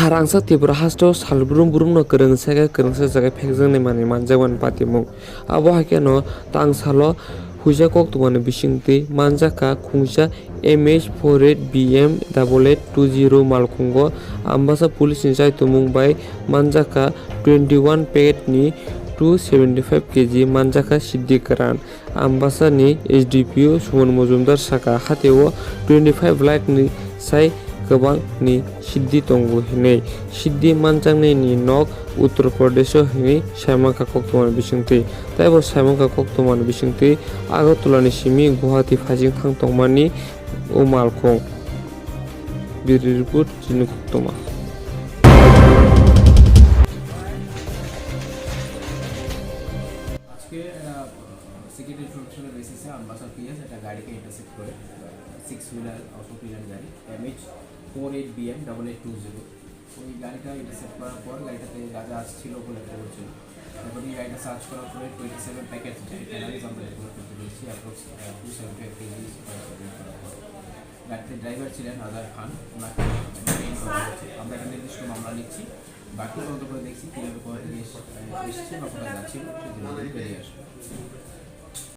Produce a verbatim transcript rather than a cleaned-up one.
Rangchak Tripura hasteo sal brum brumno kwrwngsa khe kwrwngsa jaga phekjaknai manwi manjakmani patimung. Abo hai kheno tang salo huijak koktwmani bisingtwi manjakha khungsa M H four eight B M double eight two zero malkhungo Ambasa police ni jaitumung bai manjakha twenty one packet ni two seventy five K G manjakha siddi kwran. Ambasa ni S D P O Suman Mojumdar saka, hatio twenty five lakh ni sai kwbang ni siddi tongo hinwi. Siddi manjaknai ni nok Uttar Pradesh o hinwi saimankha koktwmani bisingtwi. Taibo saimankha koktwmani bisingtwi Agartala ni simi Guwahati phaising thang tongmani o malkhung. Bureau report, chini koktwma. আজকে একটা সিক্রেট ইনফরমেশনের বেসিসে আমবাসা পিএস একটা গাড়িকে intercept করে, six wheeler auto পিলার গাড়ি, MH four eight BM double eight two zero. ওই গাড়িটা ইন্টারসেপ্ট করার পর গাড়িটাতে গাঁজা ছিল বলে খবর ছিল। এখন এই গাড়িটা সার্চ করার পরে টোয়েন্টি সেভেন প্যাকেট ক্যানাবিস আমরা রিকভার করতে পেরেছি, approx two seventy five KG. গাড়িতে ড্রাইভার ছিলেন আজার খান, ওনাকে ডিটেইন করা হয়েছে। আমরা একটা নির্দিষ্ট মামলা নিচ্ছি, বাকি তদন্ত করে দেখছি কীভাবে কোথা থেকে এস-, এসছে বা কোথায় যাচ্ছিল, সেগুলো বেরিয়ে আসবে।